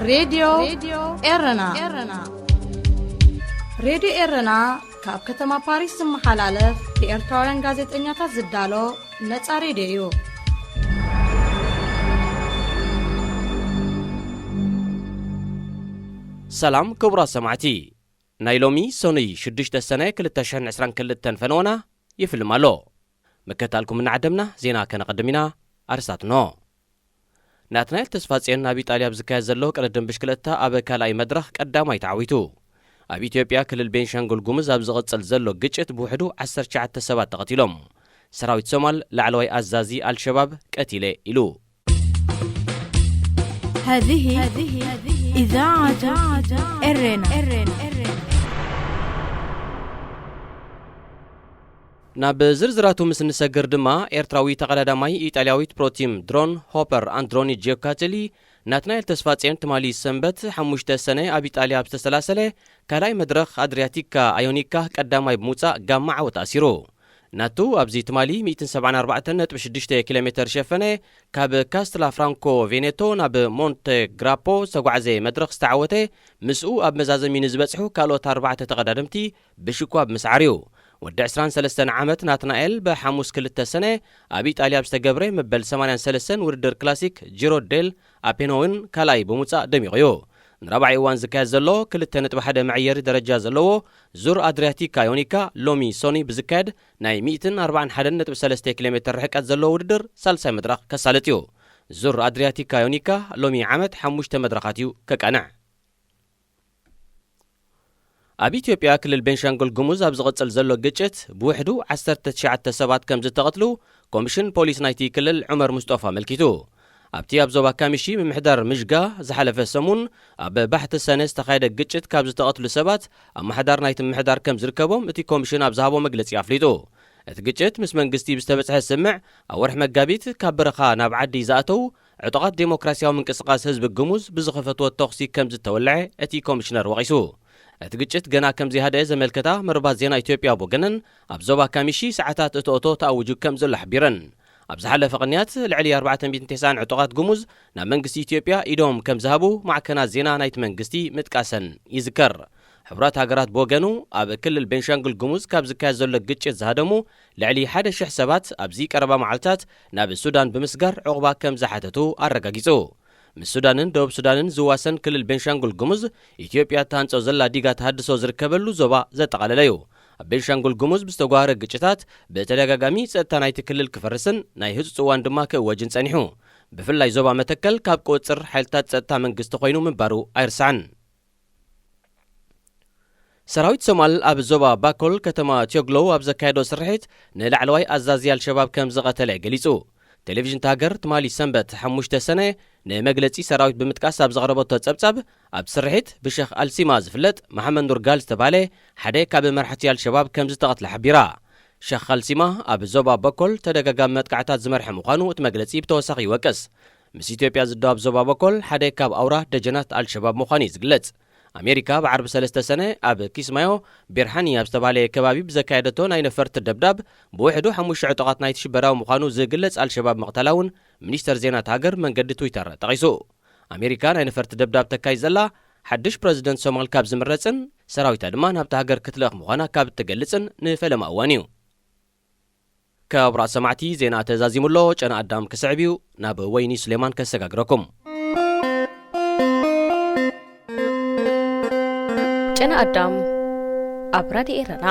ሬድዮ ኤረና። ሬድዮ ኤረና ካብ ከተማ ፓሪስ ዝመሓላለፍ ብኤርትራውያን ጋዜጠኛታት ዝዳሎ ነጻ ሬድዮ እዩ። ሰላም ክቡራት ሰማዕቲ፣ ናይ ሎሚ ሰኑይ ሽዱሽተ ሰነ ክልተ ሽሕን ዕስራን ክልተን ፈነወና ይፍልም ኣሎ። ምክትታልኩም እናዓደምና ዜና ከነቐድም ኢና። ኣርስታት እንሆ። ናትናኤል ተስፋጽዮን ኣብ ኢጣልያ ኣብ ዝካየድ ዘሎ ቅድድም ብሽክለታ ኣብ ካልኣይ መድረኽ ቀዳማይ ተዓዊቱ። ኣብ ኢትዮጵያ ክልል ቤንሻንጉል ጉሙዝ ኣብ ዝቕጽል ዘሎ ግጭት ብውሕዱ ዓሰርተ ትሽዓተ ሰባት ተቐቲሎም። ሰራዊት ሶማል ላዕለዋይ ኣዛዚ ኣልሸባብ ቀቲለ ኢሉ። هذه إذاعة إرنا. ናብ ዝርዝራቱ ምስ እንሰግር ድማ፣ ኤርትራዊ ተቐዳዳማይ ኢጣልያዊት ፕሮቲም ድሮን ሆፐር ኣንድሮኒ ጂዮካቴሊ ናትናኤል ተስፋጽዮን ትማሊ ሰንበት ሓሙሽተ ሰነ ኣብ ኢጣልያ ኣብ ዝተሰላሰለ ካልኣይ መድረኽ ኣድሪያቲካ ኣዮኒካ ቀዳማይ ብምውጻእ ጋማ ዓወት ኣሲሩ። ናቱ ኣብዚ ትማሊ ሚእትን ሰብዓን ኣርባዕተን ነጥቢ ሽዱሽተ ኪሎ ሜተር ሸፈነ፣ ካብ ካስትላ ፍራንኮ ቬኔቶ ናብ ሞንተ ግራፖ ዝተጓዕዘ መድረኽ ዝተዓወተ፣ ምስኡ ኣብ መዛዘሚ ንዝበጽሑ ካልኦት ኣርባዕተ ተቐዳደምቲ ብሽኳ ብምስዓር እዩ። ወዲ ዕስራን ሰለስተን ዓመት ናትናኤል ብሓሙስ ክልተ ሰነ ኣብ ኢጣልያ ኣብ ዝተገብረ መበል ሰማንያን ሰለስተን ውድድር ክላሲክ ጂሮ ዴል ኣፔኖውን ካልኣይ ብምውጻእ ደሚቑ እዩ። ንራብዓይ እዋን ዝካየድ ዘሎ ክልተ ነጥቢ ሓደ መዐየሪ ደረጃ ዘለዎ ዙር ኣድሪያቲካ ዮኒካ ሎሚ ሶኒ ብዝካየድ ናይ ሚእትን ኣርባዓን ሓደን ነጥቢ ሰለስተ ኪሎ ሜተር ርሕቀት ዘለዎ ውድድር ሳልሳይ መድረኽ ከሳልጥ እዩ። ዙር ኣድሪያቲካ ዮኒካ ሎሚ ዓመት ሓሙሽተ መድረኻት እዩ ከቃንዕ። ኣብ ኢትዮጵያ ክልል ቤንሻንጉል ጉሙዝ ኣብ ዝቕጽል ዘሎ ግጭት ብውሕዱ ዓሰርተ ትሽዓተ ሰባት ከም ዝተቐትሉ ኮሚሽን ፖሊስ ናይቲ ክልል ዑመር ሙስጦፋ ኣመልኪቱ። ኣብቲ ኣብ ዞባ ካሚሺ ምምሕዳር ምሽጋ ዝሓለፈ ሰሙን ኣብ ባሕቲ ሰነ ዝተኻየደ ግጭት ካብ ዝተቐትሉ ሰባት ኣመሓዳር ናይቲ ምምሕዳር ከም ዝርከቦም እቲ ኮሚሽን ኣብ ዝሃቦ መግለጺ ኣፍሊጡ። እቲ ግጭት ምስ መንግስቲ ብዝተበጽሐ ስምዕ ኣብ ወርሒ መጋቢት ካብ በረኻ ናብ ዓዲ ዝኣተው ዕጡቓት ዴሞክራሲያዊ ምንቅስቓስ ህዝቢ ግሙዝ ብዝኸፈትዎ ተኹሲ ከም ዝተወልዐ እቲ ኮሚሽነር ወቒሱ። እቲ ግጭት ገና ከም ዘይሃደአ ዘመልከታ መርባት ዜና ኢትዮጵያ ብወገነን ኣብ ዞባ ካሚሺ ሰዓታት እቶእቶ ተኣዊጁ ከም ዘሎ ሓቢረን። ኣብ ዝሓለፈ ቅንያት ልዕሊ ኣርባዕተ ሚእትን ተስዓን ዕጡቓት ግሙዝ ናብ መንግስቲ ኢትዮጵያ ኢዶም ከም ዝሃቡ ማዕከናት ዜና ናይቲ መንግስቲ ምጥቃሰን ይዝከር። ሕቡራት ሃገራት ብወገኑ ኣብ ክልል ቤንሻንጉል ጉሙዝ ካብ ዝካየድ ዘሎ ግጭት ዝሃደሙ ልዕሊ ሓደ ሽሕ ሰባት ኣብዚ ቀረባ መዓልታት ናብ ሱዳን ብምስጋር ዕቑባ ከም ዝሓተቱ ኣረጋጊጹ። ምስ ሱዳንን ደቡብ ሱዳንን ዝዋሰን ክልል ቤንሻንጉል ጉሙዝ ኢትዮጵያ እትሃንጾ ዘላ ዲጋ ተሃድሶ ዝርከበሉ ዞባ ዘጠቓለለ እዩ። ኣብ ቤንሻንጉል ጉሙዝ ብዝተጓሃረ ግጭታት ብተደጋጋሚ ጸጥታ ናይቲ ክልል ክፈርስን ናይ ህጹጽ እዋን ድማ ክእወጅን ጸኒሑ። ብፍላይ ዞባ መተከል ካብ ቁጽጽር ሓይልታት ጸጥታ መንግስቲ ኮይኑ ምንባሩ ኣይርሳዕን። ሰራዊት ሶማል ኣብ ዞባ ባኮል ከተማ ቲዮግሎው ኣብ ዘካየዶ ስርሒት ንላዕለዋይ ኣዛዚ ኣልሸባብ ከም ዝቐተለ ገሊጹ። ቴሌቪዥን እታ ሃገር ትማሊ ሰንበት ሓሙሽተ ሰነ ንመግለጺ ሰራዊት ብምጥቃስ ኣብ ዘቕረበቶ ጸብጻብ፣ ኣብቲ ስርሒት ብሸኽ ኣልሲማ ዝፍለጥ መሓመድ ኑር ጋል ዝተባህለ ሓደ ካብ መራሕቲ ኣልሸባብ ከም ዝተቐትለ ሓቢራ። ሸኽ ኣልሲማ ኣብ ዞባ በኮል ተደጋጋሚ መጥቃዕታት ዝመርሐ ምዃኑ እቲ መግለጺ ብተወሳኺ ይወቅስ። ምስ ኢትዮጵያ ዝዳወብ ዞባ በኮል ሓደ ካብ ኣውራ ደጀናት ኣልሸባብ ምዃኑ እዩ ዝግለጽ። ኣሜሪካ ብዓርቢ ሰለስተ ሰነ ኣብ ኪስማዮ ቤርሃኒ ኣብ ዝተባህለ ከባቢ ብዘካየደቶ ናይ ነፈርቲ ደብዳብ ብውሕዱ ሓሙሽተ ዕጡቓት ናይቲ ሽበራዊ ምዃኑ ዝግለጽ ኣልሸባብ ምቕታላ እውን ሚኒስተር ዜና እታ ሃገር መንገዲ ትዊተር ጠቒሱ። ኣሜሪካ ናይ ነፈርቲ ደብዳብ ተካይድ ዘላ ሓድሽ ፕረዚደንት ሶማል ካብ ዝምረጽን ሰራዊታ ድማ ናብታ ሃገር ክትልእኽ ምዃና ካብ እትገልጽን ንፈለማ እዋን እዩ። ክቡራት ሰማዕቲ፣ ዜና ተዛዚሙ ኣሎ። ጨና ኣዳም ክስዕብ እዩ። ናብ ወይኒ ሱሌማን ከሰጋግረኩም። ጨና ኣዳም ኣብ ራድዮ ኤረና።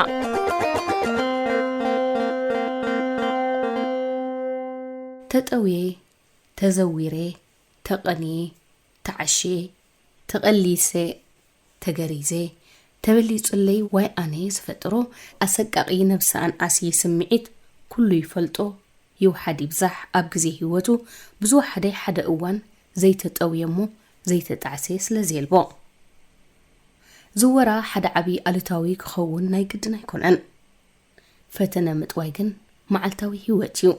ተጠውየ፣ ተዘዊረ፣ ተቐንየ፣ ተዓሽየ፣ ተቐሊሰ፣ ተገሪዘ፣ ተበሊጹለይ ዋይ ኣነ ዝፈጥሮ ኣሰቃቒ ነብሰ ኣንኣሲ ስምዒት ኩሉ ይፈልጦ፣ ይውሓድ ይብዛሕ ኣብ ግዜ ህይወቱ ብዝወሓደ ሓደ እዋን ዘይተጠውየ እሞ ዘይተጣዕሰ ስለ ዘየልቦ። ዝወራ ሓደ ዓቢ ኣሉታዊ ክኸውን ናይ ግድን ኣይኮነን። ፈተነ ምጥዋይ ግን መዓልታዊ ህይወት እዩ።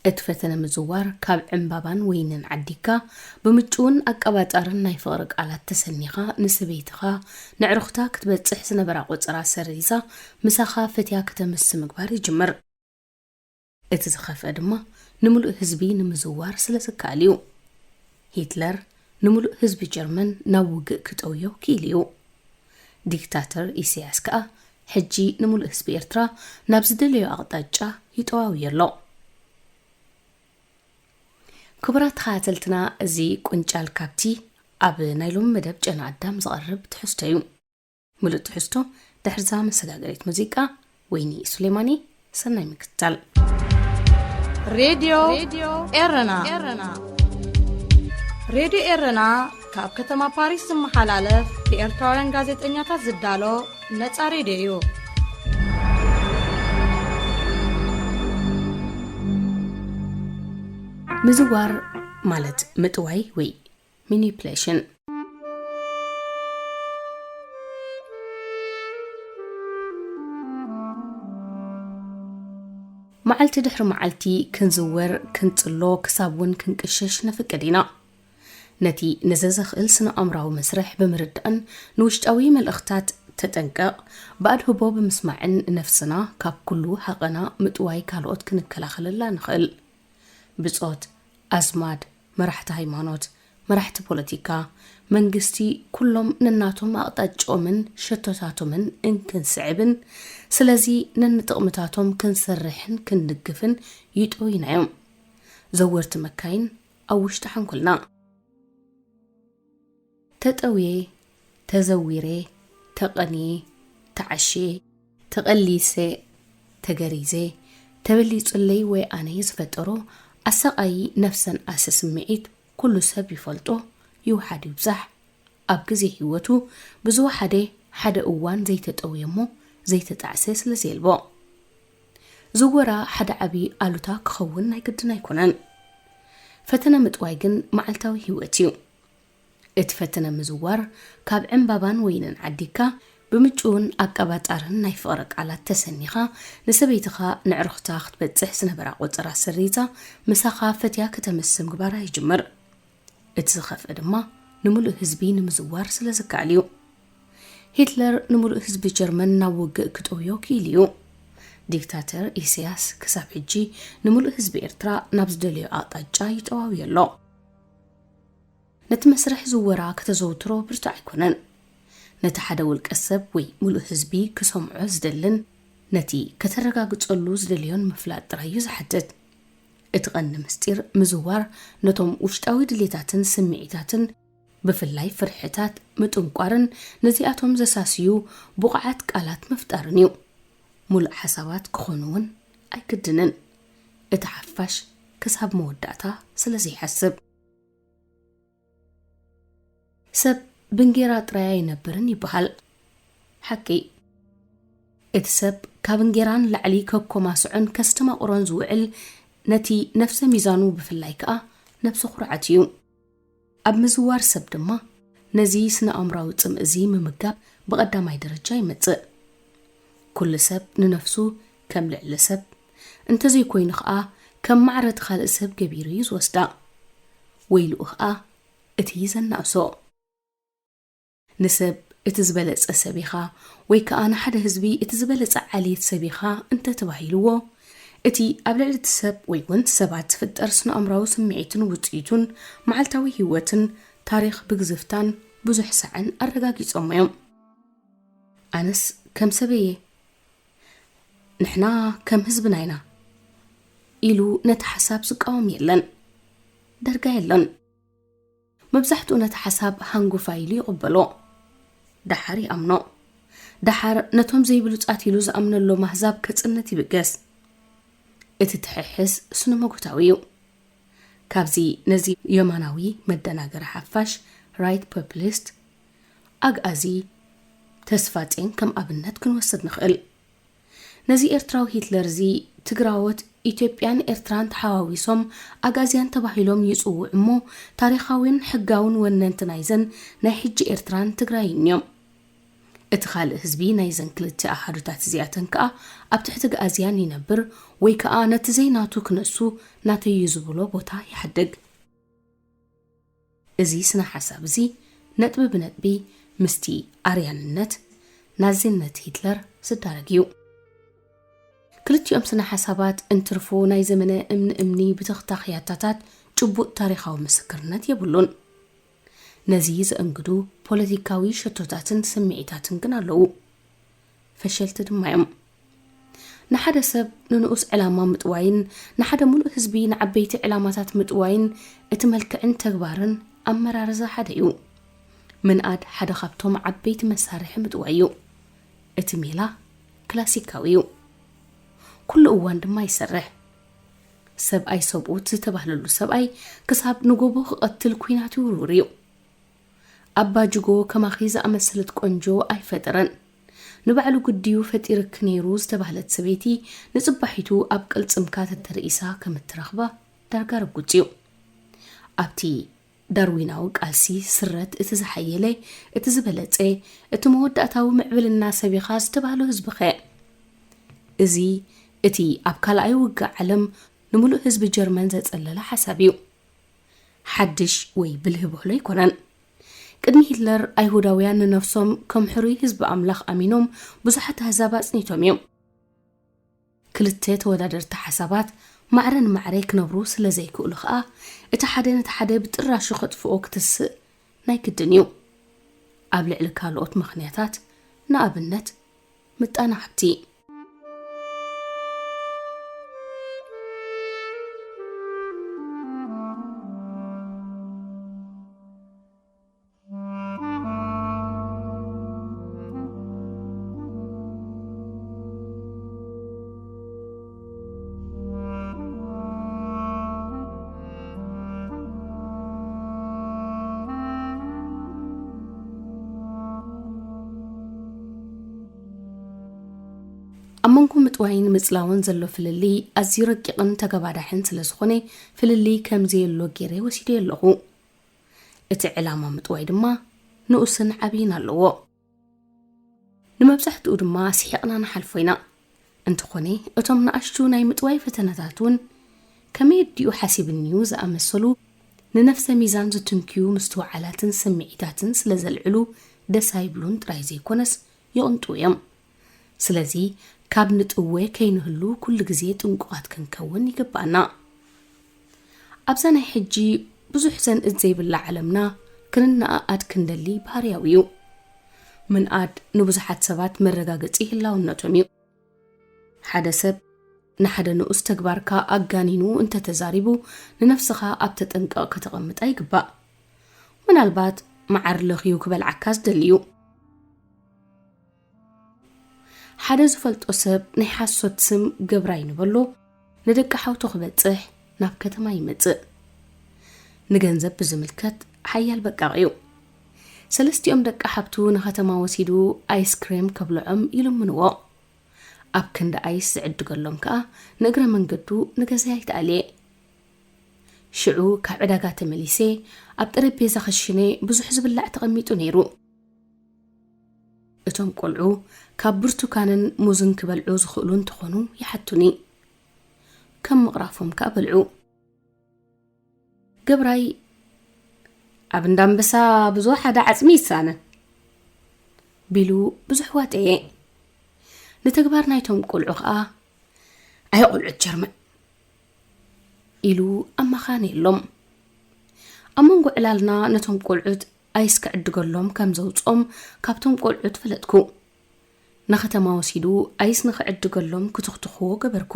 እቲ ፈተነ ምዝዋር ካብ ዕምባባን ወይንን ዓዲግካ ብምጭውን ኣቀባጣርን ናይ ፍቕሪ ቃላት ተሰኒኻ ንሰበይትኻ ነዕርኹታ ክትበጽሕ ዝነበራ ቆጸራ ሰሪዛ ምሳኻ ፈትያ ከተምሲ ምግባር ይጅምር። እቲ ዝኸፍአ ድማ ንምሉእ ህዝቢ ንምዝዋር ስለ ዝከኣል እዩ። ሂትለር፣ ንምሉእ ህዝቢ ጀርመን ናብ ውግእ ክጠውዮ ክኢሉ እዩ። ዲክታተር ኢሳያስ ከኣ ሕጂ ንምሉእ ህዝቢ ኤርትራ ናብ ዝደለዮ ኣቕጣጫ ይጠዋውዮ ኣሎ። ክቡራት ተኸታተልትና፣ እዚ ቁንጫል ካብቲ ኣብ ናይ ሎሚ መደብ ጨና ኣዳም ዝቐርብ ትሕዝቶ እዩ። ምሉእ ትሕዝቶ ድሕርዛ መሰጋገሪት ሙዚቃ። ወይኒ ሱሌማኒ፣ ሰናይ ምክትታል። ሬድዮ ኤረና። ሬድዮ ኤረና ካብ ከተማ ፓሪስ ዝመሓላለፍ ብኤርትራውያን ጋዜጠኛታት ዝዳሎ ነጻ ሬድዮ እዩ። ምዝዋር ማለት ምጥዋይ ወይ ሚኒፕሌሽን። መዓልቲ ድሕሪ መዓልቲ ክንዝወር፣ ክንጽሎ፣ ክሳብ እውን ክንቅሸሽ ነፍቅድ ኢና። ነቲ ነዚ ዘኽእል ስነ-ኣእምራዊ መስርሕ ብምርዳእን ንውሽጣዊ መልእኽታት ተጠንቀቕ፣ ብኣድህቦ ብምስማዕን ነፍስና ካብ ኩሉ ሃቐና ምጥዋይ ካልኦት ክንከላኸለላ ንኽእል። ብጾት፣ ኣዝማድ፣ መራሕቲ ሃይማኖት፣ መራሕቲ ፖለቲካ፣ መንግስቲ፣ ኩሎም ነናቶም ኣቕጣጫኦምን ሸቶታቶምን እንክንስዕብን፣ ስለዚ ነንጥቕምታቶም ክንሰርሕን ክንድግፍን ይጥውዩና እዮም። ዘወርቲ መካይን ኣብ ውሽጢ ሓንጎልና። ተጠውየ፣ ተዘዊረ፣ ተቐንየ፣ ተዓሽየ፣ ተቐሊሰ፣ ተገሪዘ፣ ተበሊጹለይ ወይ ኣነየ ዝፈጠሮ ኣሳቓዪ ነፍሰን ኣሰ ስምዒት ኩሉ ሰብ ይፈልጦ፣ ይውሓድ ይብዛሕ። ኣብ ግዜ ህይወቱ ብዝወሓደ ሓደ እዋን ዘይተጠውየ እሞ ዘይተጣዕሰ ስለ ዘየልቦ። ዝወራ ሓደ ዓቢ ኣሉታ ክኸውን ናይ ግድን ኣይኮነን። ፈተነ ምጥዋይ ግን መዓልታዊ ህይወት እዩ። እቲ ፈተነ ምዝዋር ካብ ዕምባባን ወይንን ዓዲግካ፣ ብምጭውን ኣቀባጣርን ናይ ፍቕሪ ቃላት ተሰኒኻ፣ ንሰበይትኻ ንዕርኽታ ክትበጽሕ ዝነበራ ቆጸራ ሰሪዛ፣ ምሳኻ ፈትያ ከተምስ ምግባራ ይጅምር። እቲ ዝኸፍአ ድማ ንምሉእ ህዝቢ ንምዝዋር ስለ ዝከኣል እዩ። ሂትለር ንምሉእ ህዝቢ ጀርመን ናብ ውግእ ክጠውዮ ክኢሉ እዩ። ዲክታተር ኢሳያስ ክሳብ ሕጂ ንምሉእ ህዝቢ ኤርትራ ናብ ዝደለዮ ኣቕጣጫ ይጠዋውዮ ኣሎ። ነቲ መስርሕ ዝወራ ከተዘውትሮ ብርቱዕ ኣይኮነን። ነቲ ሓደ ውልቀ ሰብ ወይ ምሉእ ህዝቢ ክሰምዖ ዝደልን ነቲ ከተረጋግጸሉ ዝደልዮን ምፍላጥ ጥራይ እዩ ዝሓትት። እቲ ቀንዲ ምስጢር ምዝዋር ነቶም ውሽጣዊ ድሌታትን ስምዒታትን፣ ብፍላይ ፍርሕታት፣ ምጥንቋርን ነዚኣቶም ዘሳስዩ ብቑዓት ቃላት ምፍጣርን እዩ። ሙሉእ ሓሳባት ክኾኑ እውን ኣይግድንን። እቲ ሓፋሽ ክሳብ መወዳእታ ስለ ዘይሓስብ። ሰብ ብእንጌራ ጥራይ ኣይነብርን ይበሃል። ሓቂ። እቲ ሰብ ካብ እንጌራ ንላዕሊ ከኮማስዖን ከስተማቕሮን ዝውዕል፣ ነቲ ነፍሰ ሚዛኑ ብፍላይ ከኣ ነፍሲ ኩርዓት እዩ። ኣብ ምዝዋር ሰብ ድማ ነዚ ስነ-ኣእምራዊ ጽምእ እዚ ምምጋብ ብቐዳማይ ደረጃ ይመጽእ። ኩሉ ሰብ ንነፍሱ ከም ልዕሊ ሰብ፣ እንተዘይኮይኑ ኸኣ ከም ማዕረ እቲ ካልእ ሰብ ገቢሩ እዩ ዝወስዳ። ወይልኡ ኸኣ እቲ ዘናእሶ። ንሰብ እቲ ዝበለጸ ሰብ ኢኻ ወይ ከኣ ንሓደ ህዝቢ እቲ ዝበለጸ ዓሌት ሰብ ኢኻ እንተ ተባሂልዎ፣ እቲ ኣብ ልዕሊ እቲ ሰብ ወይ እውን ሰባት ዝፍጠር ስነ-ኣእምራዊ ስምዒትን ውጽኢቱን መዓልታዊ ህይወትን ታሪኽ ብግዝፍታን ብዙሕ ሳዕን ኣረጋጊጾሞ እዮም። ኣነስ ከም ሰብ እየ፣ ንሕና ከም ህዝብና ኢና ኢሉ ነቲ ሓሳብ ዝቃወም የለን። ደርጋ የለን። መብዛሕትኡ ነቲ ሓሳብ ሃንጉፋይ ኢሉ ይቕበሎ። ደሓር ይኣምኖ። ደሓር ነቶም ዘይብሉጻት ኢሉ ዝኣምነሎም ኣህዛብ ከጽንት ይብገስ። እቲ ትሕሕዝ ስነ-መጎታዊ እዩ። ካብዚ ነዚ የማናዊ መደናገሪ ሓፋሽ፣ ራይት ፖፕሊስት፣ ኣግኣዚ ተስፋጼን ከም ኣብነት ክንወስድ ንኽእል። ነዚ ኤርትራዊ ሂትለር እዚ ትግራዎት ኢትዮጵያን ኤርትራን ተሓዋዊሶም ኣጋዝያን ተባሂሎም ይጽውዑ እሞ፣ ታሪኻዊን ሕጋውን ወነንቲ ናይዘን ናይ ሕጂ ኤርትራን ትግራይን እዮም። እቲ ካልእ ህዝቢ ናይዘን ክልተ ኣሃዱታት እዚኣተን ከኣ ኣብ ትሕቲ ግኣዝያን ይነብር ወይ ከኣ ነቲ ዘይናቱ ክነሱ ናተይ እዩ ዝብሎ ቦታ ይሓድግ። እዚ ስነ ሓሳብ እዚ ነጥቢ ብነጥቢ ምስቲ ኣርያንነት፣ ናዚነት ሂትለር ዝዳረግ እዩ። ክልቲኦም ስነ ሓሳባት እንትርፎ ናይ ዘመነ እምኒ እምኒ ብተኽታኽያታታት ጭቡጥ ታሪኻዊ ምስክርነት የብሉን። ነዚ ዘእንግዱ ፖለቲካዊ ሸቶታትን ስምዒታትን ግን ኣለዉ። ፈሸልቲ ድማ እዮም። ንሓደ ሰብ ንንኡስ ዕላማ ምጥዋይን ንሓደ ሙሉእ ህዝቢ ንዓበይቲ ዕላማታት ምጥዋይን እቲ መልክዕን ተግባርን ኣመራርዛ ሓደ እዩ። ምንኣድ ሓደ ካብቶም ዓበይቲ መሳርሒ ምጥዋይ እዩ። እቲ ሜላ ክላሲካዊ እዩ። ኩሉ እዋን ድማ ይሰርሕ። ሰብኣይ ሰብኡት ዝተባህለሉ ሰብኣይ ክሳብ ንጎቦ ክቐትል ኲናት ይውርውር እዩ። ኣባ ጅጎ ከማኺ ዝኣመሰለት ቆንጆ ኣይፈጠረን። ንባዕሉ ግድዩ ፈጢርኪ ነይሩ ዝተባህለት ሰበይቲ ንጽባሒቱ ኣብ ቅልጽምካ ተተርኢሳ ከም እትረኽባ ዳርጋ ርጉጽ እዩ። ኣብቲ ዳርዊናዊ ቃልሲ ስረት እቲ ዝሓየለ፣ እቲ ዝበለጸ፣ እቲ መወዳእታዊ ምዕብልና ሰብ ኢኻ ዝተባህሎ ህዝብኸ? እዚ እቲ ኣብ ካልኣይ ውግእ ዓለም ንምሉእ ህዝቢ ጀርመን ዘጸለለ ሓሳብ እዩ። ሓድሽ ወይ ብልሂ ብህሎ ኣይኮነን። ቅድሚ ሂትለር ኣይሁዳውያን ንነፍሶም ከም ሕሩይ ህዝቢ ኣምላኽ ኣሚኖም ብዙሓት ኣህዛብ ኣጽኒቶም እዮም። ክልተ ተወዳደርቲ ሓሳባት ማዕረ ንማዕረ ክነብሩ ስለ ዘይክእሉ ኸኣ እቲ ሓደ ነቲ ሓደ ብጥራሹ ከጥፍኦ ክትስእ ናይ ግድን እዩ። ኣብ ልዕሊ ካልኦት ምኽንያታት፣ ንኣብነት ምጣነ ሃብቲ። ኣብ መንጎ ምጥዋይን ምጽላውን ዘሎ ፍልልይ ኣዝዩ ረቂቕን ተገባዳሕን ስለ ዝኾነ፣ ፍልልይ ከም ዘየሎ ገይረ ወሲደዮ ኣለኹ። እቲ ዕላማ ምጥዋይ ድማ ንኡስን ዓብይን ኣለዎ። ንመብዛሕትኡ ድማ ስሒቕና ንሓልፎ ኢና። እንተኾነ፣ እቶም ንኣሽቱ ናይ ምጥዋይ ፈተነታት እውን ከመይ ኣዲኡ ሓሲብኒዩ ዝኣመሰሉ ንነፍሰ ሚዛን ዝትንክዩ ምስትውዓላትን ስምዒታትን ስለ ዘልዕሉ ደስ ኣይብሉን ጥራይ ዘይኮነስ ይቕንጥዉ እዮም። ስለዚ ካብ ንጥወ ከይንህሉ ኩሉ ግዜ ጥንቁቓት ክንከውን ይግባኣና። ኣብዛ ናይ ሕጂ ብዙሕ ዘንእድ ዘይብላ ዓለምና ክንነኣኣድ ክንደሊ ባህርያዊ እዩ። ምንኣድ ንብዙሓት ሰባት መረጋገጺ ህላውነቶም እዩ። ሓደ ሰብ ንሓደ ንኡስ ተግባርካ ኣጋኒኑ እንተተዛሪቡ ንነፍስኻ ኣብ ተጠንቀቕ ከተቐምጣ ይግባእ። ምናልባት መዓር ለኽዩ ክበልዓካ ዝደሊ እዩ። ሓደ ዝፈልጦ ሰብ ናይ ሓሶት ስም ገብራይ ንበሎ ንደቂ ሓውቱ ክበጽሕ ናብ ከተማ ይመጽእ። ንገንዘብ ብዝምልከት ሓያል በቃቕ እዩ። ሰለስቲኦም ደቂ ሓብቱ ንከተማ ወሲዱ ኣይስክሬም ከብልዖም ይልምንዎ። ኣብ ክንዲ ኣይስ ዝዕድገሎም ከኣ ንእግረ መንገዱ ንገዛይ ኣይተኣልየ። ሽዑ ካብ ዕዳጋ ተመሊሰ ኣብ ጠረጴዛ ክሽነ ብዙሕ ዝብላዕ ተቐሚጡ ነይሩ። እቶም ቆልዑ ካብ ብርቱካንን ሙዝን ክበልዑ ዝኽእሉ እንተኾኑ ይሓቱኒ። ከም ምቕራፎም ከኣ በልዑ። ገብራይ፣ "ኣብ እንዳንበሳ ብዙ ሓደ ዓጽሚ ይሳነ" ቢሉ ብዙሕ ዋጠየ። ንተግባር ናይቶም ቆልዑ ከኣ፣ "ኣየ ቆልዑት ጀርመን" ኢሉ ኣማኻነየሎም። ኣብ መንጎ ዕላልና ነቶም ቆልዑት ኣይስ ክዕድገሎም ከም ዘውጽኦም ካብቶም ቆልዑት ፈለጥኩ። ንከተማ ወሲዱ ኣይስ ንኽዕድገሎም ክትኽትኽዎ ገበርኩ።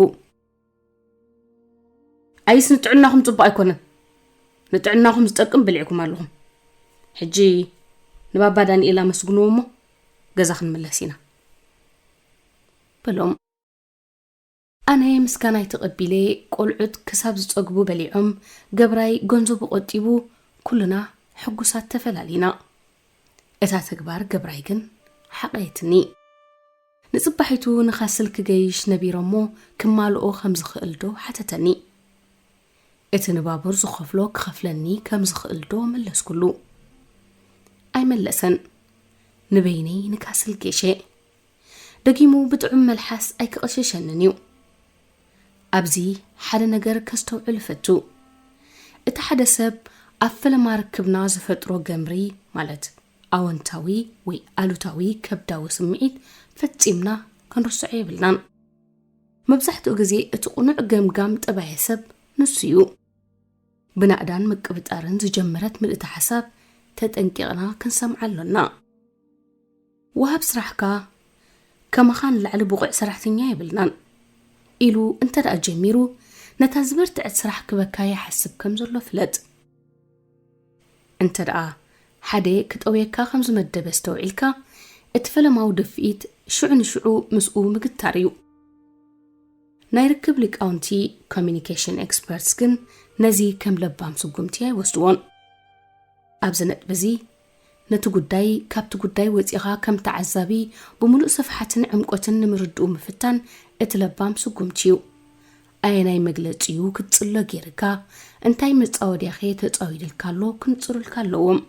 "ኣይስ ንጥዕናኹም ጽቡቕ ኣይኮነን። ንጥዕናኹም ዝጠቅም በሊዕኩም ኣለኹም። ሕጂ ንባባ ዳንኤል ኣመስግንዎ እሞ ገዛ ክንምለስ ኢና" በሎም። ኣነ ምስጋናይ ተቐቢለ፣ ቆልዑት ክሳብ ዝጸግቡ በሊዖም፣ ገብራይ ገንዘቡ ቆጢቡ፣ ኩልና ሕጉሳት ተፈላሊና። እታ ተግባር ገብራይ ግን ሓቐየትኒ። ንጽባሒቱ ንካስል ክገይሽ ነቢሮሞ ክማልኦ ከም ዝኽእል ዶ ሓተተኒ። እቲ ንባቡር ዝኸፍሎ ክኸፍለኒ ከም ዝኽእል ዶ መለስኩሉ። ኣይመለሰን። ንበይነይ ንካስል ጌሸ። ደጊሙ ብጥዑም መልሓስ ኣይክቐሸሸንን እዩ። ኣብዚ ሓደ ነገር ከስተውዕል እፈቱ። እቲ ሓደ ሰብ ኣብ ፈለማ ርክብና ዝፈጥሮ ገምሪ፣ ማለት ኣወንታዊ ወይ ኣሉታዊ ከብዳዊ ስምዒት ፈጺምና ክንርስዖ የብልናን። መብዛሕትኡ ግዜ እቲ ቅኑዕ ገምጋም ጠባየ ሰብ ንሱ እዩ። ብናእዳን ምቅብጣርን ዝጀመረት ምልእቲ ሓሳብ ተጠንቂቕና ክንሰምዓ ኣሎና። ወሃብ ስራሕካ ከማኻ ንላዕሊ ብቑዕ ሰራሕተኛ የብልናን ኢሉ እንተ ደኣ ጀሚሩ፣ ነታ ዝበርትዐት ስራሕ ክበካ ይሓስብ ከም ዘሎ ፍለጥ። እንተ ደኣ ሓደ ክጠውየካ ከም ዝመደበ ኣስተውዒልካ፣ እቲ ፈለማዊ ድፍኢት ሽዑ ንሽዑ ምስኡ ምግታር እዩ። ናይ ርክብ ሊቃውንቲ፣ ኮሚኒኬሽን ኤክስፐርትስ፣ ግን ነዚ ከም ለባም ስጉምቲ ኣይወስድዎን። ኣብዚ ነጥቢ እዚ፣ ነቲ ጉዳይ ካብቲ ጉዳይ ወጺኻ ከም ተዓዛቢ ብምሉእ ስፍሓትን ዕምቆትን ንምርድኡ ምፍታን እቲ ለባም ስጉምቲ እዩ። ኣየናይ መግለጺ እዩ ክትጽሎ ገይርካ፣ እንታይ መጻወድያኸ ተጻዊድልካ ኣሎ ክንጽሩልካ ኣለዎም።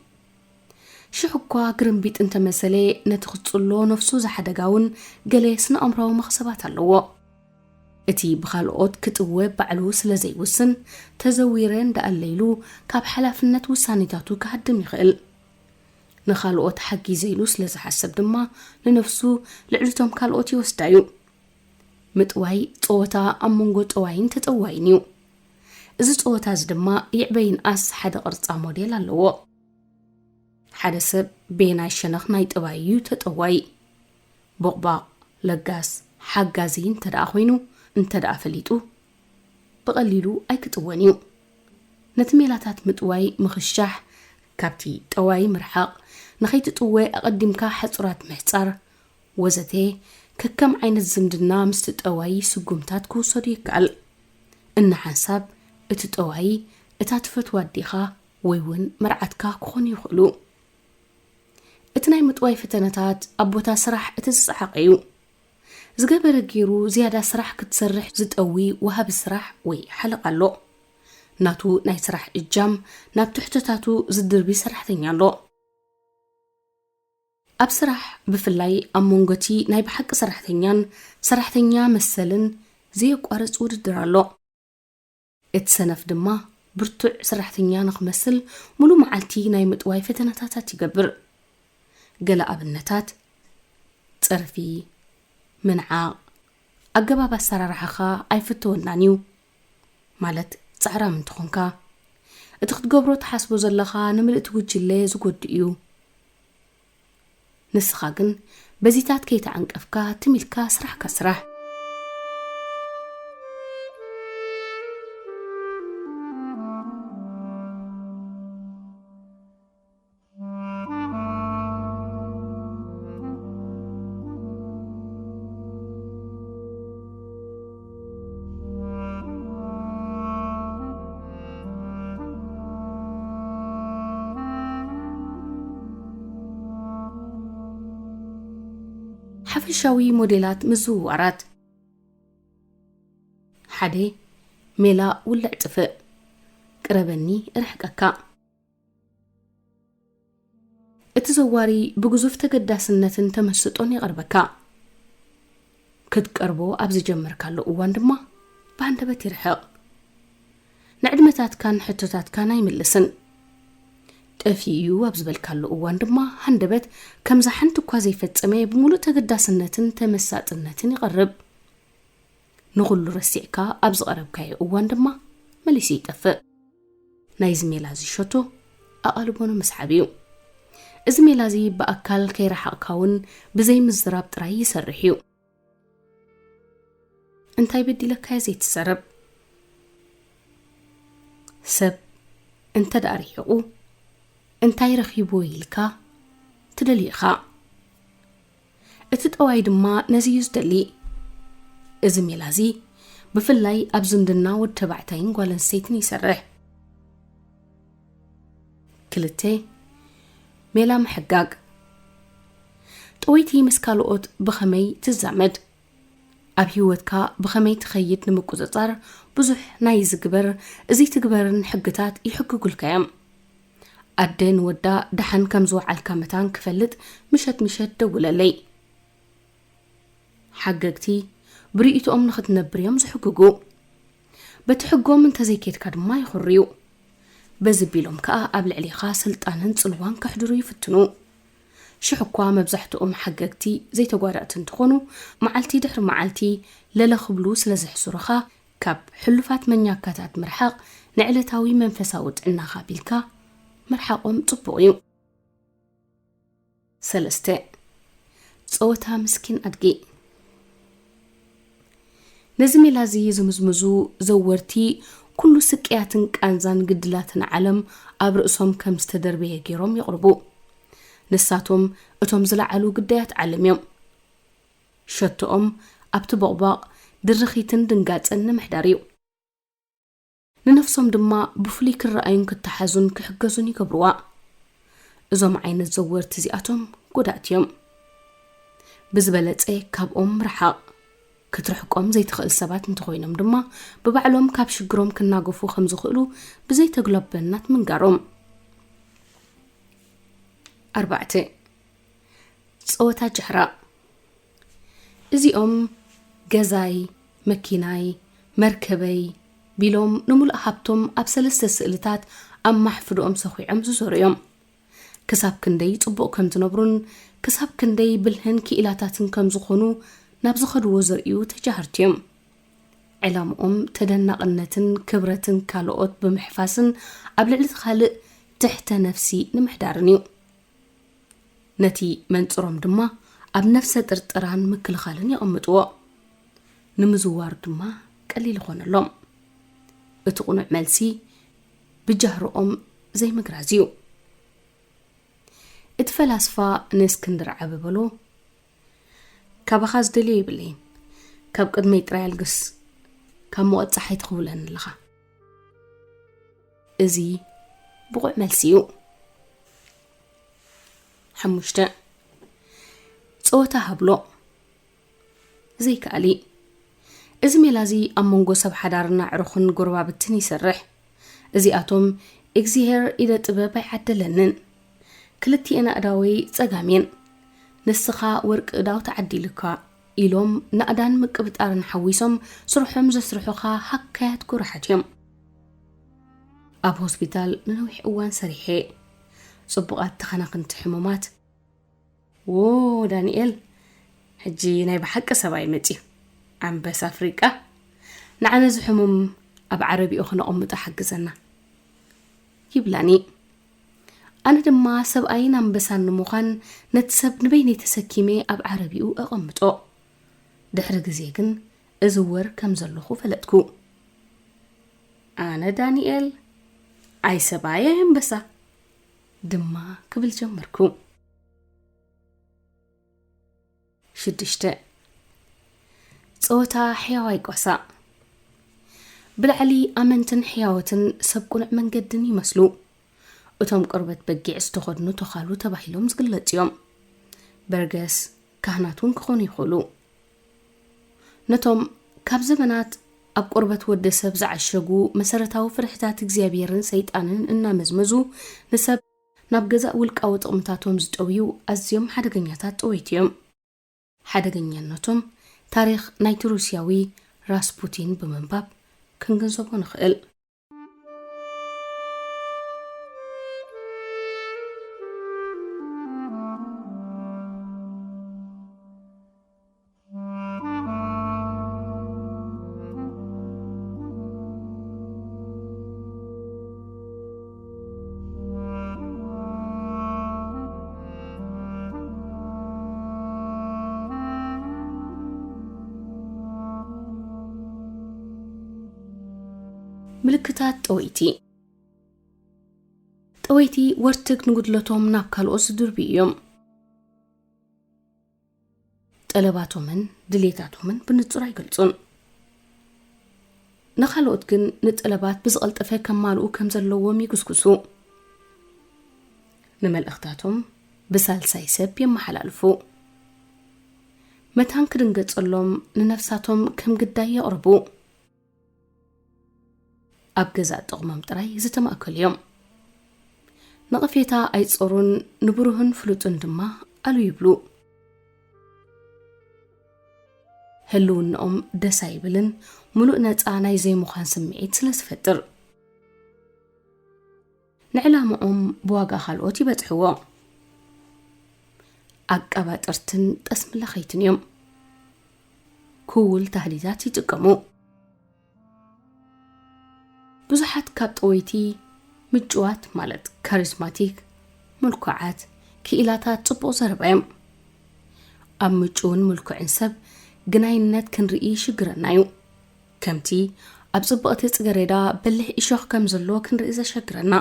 ሽሕ እኳ ግርምቢጥ እንተመሰለ፣ ነቲ ክትጽሎ ነፍሱ ዝሓደጋ እውን ገለ ስነ-ኣእምሮኣዊ መኽሰባት ኣለዎ። እቲ ብኻልኦት ክጥወ ባዕሉ ስለ ዘይውስን፣ ተዘዊረ እንዳኣለ ኢሉ ካብ ሓላፍነት ውሳኔታቱ ክሃድም ይኽእል። ንኻልኦት ሓጊዘ ኢሉ ስለ ዝሓስብ ድማ፣ ንነፍሱ ልዕሊ እቶም ካልኦት ይወስዳ እዩ። ምጥዋይ ጸወታ ኣብ መንጎ ጠዋይን ተጠዋይን እዩ። እዚ ጸወታ እዚ ድማ ይዕበ ይንኣስ ሓደ ቅርጻ ሞዴል ኣለዎ። ሓደ ሰብ በየናይ ሸነኽ ናይ ጠባይ እዩ ተጠዋይ? ቦቕባቕ፣ ለጋስ፣ ሓጋዚ እንተ ደኣ ኮይኑ፣ እንተ ደኣ ፈሊጡ፣ ብቐሊሉ ኣይክጥወን እዩ። ነቲ ሜላታት ምጥዋይ ምኽሻሕ፣ ካብቲ ጠዋይ ምርሓቕ፣ ንኸይትጥወ ኣቐዲምካ ሓጹራት ምሕጻር፣ ወዘተ፣ ከከም ዓይነት ዝምድና ምስቲ ጠዋይ ስጉምታት ክውሰዱ ይከኣል። እንሓንሳብ እቲ ጠዋይ እታ ትፈትዋ ኣዴኻ ወይ እውን መርዓትካ ክኾኑ ይኽእሉ። እቲ ናይ ምጥዋይ ፈተነታት ኣብ ቦታ ስራሕ እቲ ዝጸዓቐ እዩ። ዝገበረ ገይሩ ዝያዳ ስራሕ ክትሰርሕ ዝጠዊ ወሃቢ ስራሕ ወይ ሓለቓ ኣሎ። ናቱ ናይ ስራሕ እጃም ናብ ትሕተታቱ ዝድርቢ ሰራሕተኛ ኣሎ። ኣብ ስራሕ፣ ብፍላይ ኣብ መንጎ እቲ ናይ ብሓቂ ሰራሕተኛን ሰራሕተኛ መሰልን ዘየቋርጽ ውድድር ኣሎ። እቲ ሰነፍ ድማ ብርቱዕ ሰራሕተኛ ንኽመስል ሙሉ መዓልቲ ናይ ምጥዋይ ፈተነታታት ይገብር። ገለ ኣብነታት፣ ጸርፊ፣ ምንዓቕ፣ ኣገባብ ኣሰራርሓኻ ኣይፍተወናን እዩ። ማለት ጻዕራም እንተኾንካ፣ እቲ ክትገብሮ ትሓስቦ ዘለኻ ንምልእቲ ጉጅለ ዝጎድእ እዩ። ንስኻ ግን በዚታት ከይተዓንቀፍካ ትም ኢልካ ስራሕካ ስራሕ። ሓፈሻዊ ሞዴላት ምዝውዋራት። ሓደ፣ ሜላ ውልዕ ጥፍእ፣ ቅረበኒ እርሕቀካ። እቲ ዘዋሪ ብግዙፍ ተገዳስነትን ተመስጦን ይቐርበካ። ክትቀርቦ ኣብ ዝጀመርካሉ እዋን ድማ ብሃንደበት ይርሕቕ። ንዕድመታትካን ሕቶታትካን ኣይምልስን። ጠፊኡ እዩ ኣብ ዝበልካሉ እዋን ድማ ሃንደበት ከምዛ ሓንቲ እኳ ዘይፈጸመ ብምሉእ ተገዳስነትን ተመሳጥነትን ይቐርብ። ንኹሉ ረሲዕካ ኣብ ዝቐረብካዮ እዋን ድማ መሊሱ ይጠፍእ። ናይዚ ሜላ እዚ ሸቶ ኣቓልቦ ንምስሓብ እዩ። እዚ ሜላ እዚ ብኣካል ከይረሓቕካ እውን ብዘይ ምዝራብ ጥራይ ይሰርሕ እዩ። እንታይ በዲለካዮ ዘይትዛረብ? ሰብ እንተ ደኣ ርሒቑ፣ እንታይ ረኺብዎ ኢልካ ትደልዮ ኢኻ። እቲ ጠዋይ ድማ ነዚ እዩ ዝደሊ። እዚ ሜላ እዚ ብፍላይ ኣብ ዝምድና ወዲ ተባዕታይን ጓል ኣንስተይትን ይሰርሕ። ክልተ፣ ሜላ ምሕጋግ። ጠወይቲ ምስ ካልኦት ብኸመይ ትዛመድ? ኣብ ህይወትካ ብኸመይ ትኸይድ ንምቁጽጻር ብዙሕ ናይ እዚ ግበር፣ እዚ ትግበርን ሕግታት ይሕግጉልካ እዮም። ኣደ ንወዳ ደሓን ከም ዝወዓልካ መታን ክፈልጥ ምሸት ምሸት ደውለለይ። ሓገግቲ ብርእይቶኦም ንኽትነብር እዮም ዝሕግጉ። በቲ ሕጎም እንተዘይኬድካ ድማ ይኹርዩ። በዚ ቢሎም ከኣ ኣብ ልዕሌኻ ስልጣንን ጽልዋን ከሕድሩ ይፍትኑ። ሽሕ እኳ መብዛሕትኦም ሓገግቲ ዘይተጓዳእቲ እንተኾኑ፣ መዓልቲ ድሕሪ መዓልቲ ለለ ክብሉ ስለ ዘሕስሩኻ፣ ካብ ሕሉፋት መኛካታት ምርሓቕ ንዕለታዊ መንፈሳዊ ጥዕናኻ ቢልካ ምርሓቖም ጽቡቕ እዩ። ሰለስተ፣ ጸወታ ምስኪን ኣድጊ። ነዚ ሜላ እዚ ዝምዝምዙ ዘወርቲ፣ ኩሉ ስቅያትን ቃንዛን ግድላትን ዓለም ኣብ ርእሶም ከም ዝተደርበየ ገይሮም የቕርቡ። ንሳቶም እቶም ዝለዓሉ ግዳያት ዓለም እዮም። ሸቶኦም ኣብቲ ቦቕቧቕ ድርኺትን ድንጋጸን ንምሕዳር እዩ። ንነፍሶም ድማ ብፍሉይ ክረኣዩን ክተሓዙን ክሕገዙን ይገብርዋ። እዞም ዓይነት ዘወርቲ እዚኣቶም ጎዳእቲ እዮም። ብዝበለጸ ካብኦም ርሓቕ። ክትርሕቆም ዘይትኽእል ሰባት እንተኾይኖም ድማ፣ ብባዕሎም ካብ ሽግሮም ክናገፉ ከም ዝኽእሉ ብዘይተግለበናት ምንጋሮም። ኣርባዕተ፣ ጸወታ ጃህራ። እዚኦም ገዛይ፣ መኪናይ፣ መርከበይ ቢሎም ንምሉእ ሃብቶም ኣብ ሰለስተ ስእልታት ኣብ ማሕፍድኦም ሰኹዖም ዝዞሩ እዮም። ክሳብ ክንደይ ጽቡቕ ከም ዝነብሩን ክሳብ ክንደይ ብልህን ክኢላታትን ከም ዝኾኑ ናብ ዝኸድዎ ዘርእዩ ተጃህርቲ እዮም። ዕላምኦም ተደናቕነትን ክብረትን ካልኦት ብምሕፋስን ኣብ ልዕሊ እቲ ካልእ ትሕተ ነፍሲ ንምሕዳርን እዩ። ነቲ መንጽሮም ድማ ኣብ ነፍሰ ጥርጥራን ምክልኻልን የቐምጥዎ። ንምዝዋር ድማ ቀሊል ይኾነሎም። እቲ ቅኑዕ መልሲ ብጃህርኦም ዘይምግራዝ እዩ። እቲ ፈላስፋ ንእስክንድር ዓቢ በሎ፣ "ካባኻ ዝደልዮ የብለይን። ካብ ቅድመይ ጥራይ ኣልግስ። ካብ ሙቐት ጸሓይ ትኽውለኒ ኣለኻ." እዚ ብቑዕ መልሲ እዩ። ሓሙሽተ፣ ጸወታ ሃብሎ። ዘይከኣሊ። እዚ ሜላ እዚ ኣብ መንጎ ሰብ ሓዳርና ኣዕሩኽን ጎረባብትን ይሰርሕ። እዚኣቶም እግዚኣብሔር ኢደ ጥበብ ኣይዓደለንን። ክልቲኤን ኣእዳወይ ጸጋም እየን። ንስኻ ወርቂ እዳው ተዓዲልካ ኢሎም ናእዳን ምቅብጣርን ሓዊሶም ስርሖም ዘስርሑኻ ሃካያት ጎራሓት እዮም። ኣብ ሆስፒታል ንነዊሕ እዋን ሰሪሐ። ጽቡቓት ተኸናኽንቲ ሕሙማት፣ "ዎ ዳንኤል፣ ሕጂ ናይ ብሓቂ ሰብኣይ መጺኡ። ኣንበሳ ኣፍሪቃ፣ ንዓ ነዚ ሕሙም ኣብ ዓረቢኡ ክነቐምጦ ሓግዘና" ይብላኒ። ኣነ ድማ ሰብኣይን ኣንበሳን ንምዃን ነቲ ሰብ ንበይነይ ተሰኪመ ኣብ ዓረቢኡ ኣቐምጦ። ድሕሪ ግዜ ግን እዝወር ከም ዘለኹ ፈለጥኩ። "ኣነ ዳንኤል፣ ኣይ ሰብኣይ ኣይ ኣንበሳ" ድማ ክብል ጀመርኩ። ሽዱሽተ፣ ጸወታ ሕያዋይ ጓሳ። ብላዕሊ ኣመንትን ሕያዎትን ሰብ ቅኑዕ መንገድን ይመስሉ። እቶም ቆርበት በጊዕ ዝተኸድኑ ተዃሉ ተባሂሎም ዝግለጹ እዮም። በርገስ፣ ካህናት እውን ክኾኑ ይኽእሉ። ነቶም ካብ ዘመናት ኣብ ቆርበት ወደ ሰብ ዝዓሸጉ መሰረታዊ ፍርሕታት እግዚኣብሔርን ሰይጣንን እናመዝመዙ ንሰብ ናብ ገዛእ ውልቃዊ ጥቕምታቶም ዝጠውዩ ኣዝዮም ሓደገኛታት ጠወይቲ እዮም። ሓደገኛነቶም ታሪኽ ናይቲ ሩስያዊ ራስፑቲን ብምንባብ ክንግንዘቦ ንኽእል። ምልክታት ጠወይቲ። ጠወይቲ ወርትግ ንጉድለቶም ናብ ካልኦት ዝድርብዩ እዮም። ጠለባቶምን ድሌታቶምን ብንጹር ኣይገልጹን። ንኻልኦት ግን ንጠለባት ብዝቐልጠፈ ከማልኡ ከም ዘለዎም ይጉስጉሱ። ንመልእኽታቶም ብሳልሳይ ሰብ የመሓላልፉ። መታን ክድንገጸሎም ንነፍሳቶም ከም ግዳይ የቕርቡ። ኣብ ገዛእ ጥቕሞም ጥራይ ዝተማእከሉ እዮም። ነቐፌታ ኣይጸሩን፣ ንብሩህን ፍሉጥን ድማ ኣሉ ይብሉ። ህልውናኦም ደስ ኣይብልን፣ ምሉእ ነጻ ናይ ዘይምዃን ስምዒት ስለ ዝፈጥር። ንዕላምኦም ብዋጋ ካልኦት ይበጽሕዎ። ኣቀባጥርትን ጠስሚ ለኸይትን እዮም። ክውል ታህዲታት ይጥቀሙ። ብዙሓት ካብ ጠወይቲ ምጭዋት ማለት ካሪዝማቲክ፣ ምልኩዓት፣ ክኢላታት ጽቡቕ ዘረባ እዮም። ኣብ ምጩውን ምልኩዕን ሰብ ግናይነት ክንርኢ ይሽግረና እዩ። ከምቲ ኣብ ጽብቕቲ ጽገሬዳ በሊሕ እሾኽ ከም ዘሎ ክንርኢ ዘሸግረና፣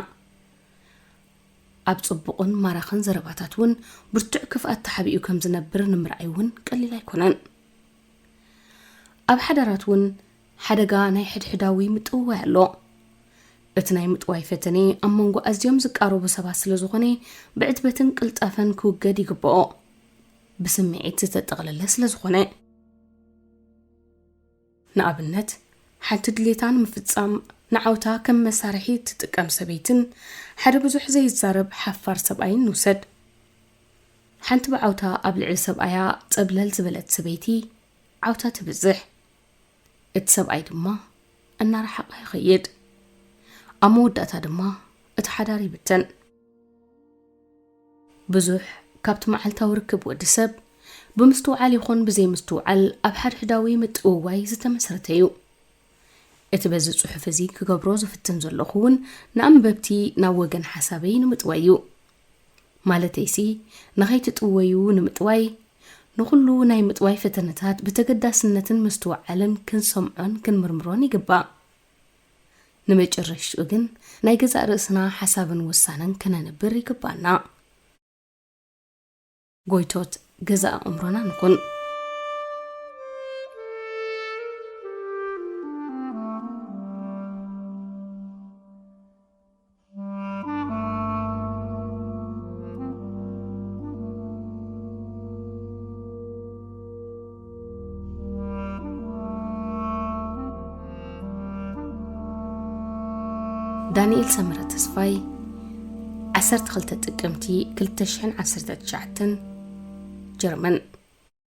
ኣብ ጽቡቕን ማራኽን ዘረባታት እውን ብርቱዕ ክፍኣት ተሓቢኡ ከም ዝነብር ንምርኣይ እውን ቀሊል ኣይኮነን። ኣብ ሓዳራት እውን ሓደጋ ናይ ሕድሕዳዊ ምጥውዋይ ኣሎ። እቲ ናይ ምጥዋይ ፈተነ ኣብ መንጎ ኣዝዮም ዝቃረቡ ሰባት ስለ ዝኾነ፣ ብዕትበትን ቅልጣፈን ክውገድ ይግብኦ። ብስምዒት ዝተጠቕለለ ስለ ዝኾነ። ንኣብነት፣ ሓንቲ ድሌታ ንምፍጻም ንዓውታ ከም መሳርሒ ትጥቀም ሰበይትን ሓደ ብዙሕ ዘይዛረብ ሓፋር ሰብኣይን ንውሰድ። ሓንቲ ብዓውታ ኣብ ልዕሊ ሰብኣያ ጸብለል ዝበለት ሰበይቲ ዓውታ ትብዝሕ። እቲ ሰብኣይ ድማ እናረሓቐ ይኸይድ። ኣብ መወዳእታ ድማ እቲ ሓዳር ይብተን። ብዙሕ ካብቲ መዓልታዊ ርክብ ወዲ ሰብ ብምስትውዓል ይኹን ብዘይምስትውዓል ኣብ ሓድሕዳዊ ምጥውዋይ ዝተመስረተ እዩ። እቲ በዚ ጽሑፍ እዚ ክገብሮ ዝፍትን ዘለኹ እውን ንኣንበብቲ ናብ ወገን ሓሳበይ ንምጥዋይ እዩ። ማለተይሲ ንኸይትጥወዩ ንምጥዋይ፣ ንኹሉ ናይ ምጥዋይ ፈተነታት ብተገዳስነትን ምስትውዓልን ክንሰምዖን ክንምርምሮን ይግባእ። ንመጨረሽትኡ ግን ናይ ገዛእ ርእስና ሓሳብን ውሳነን ከነንብር ይግባና። ጎይቶት ገዛእ ኣእምሮና ንኹን። ዳንኤል ሰመረ ተስፋይ፣ ዓሰርተ ክልተ ጥቅምቲ ክልተ ሽሕን ዓሰርተ ትሽዓተን፣ ጀርመን።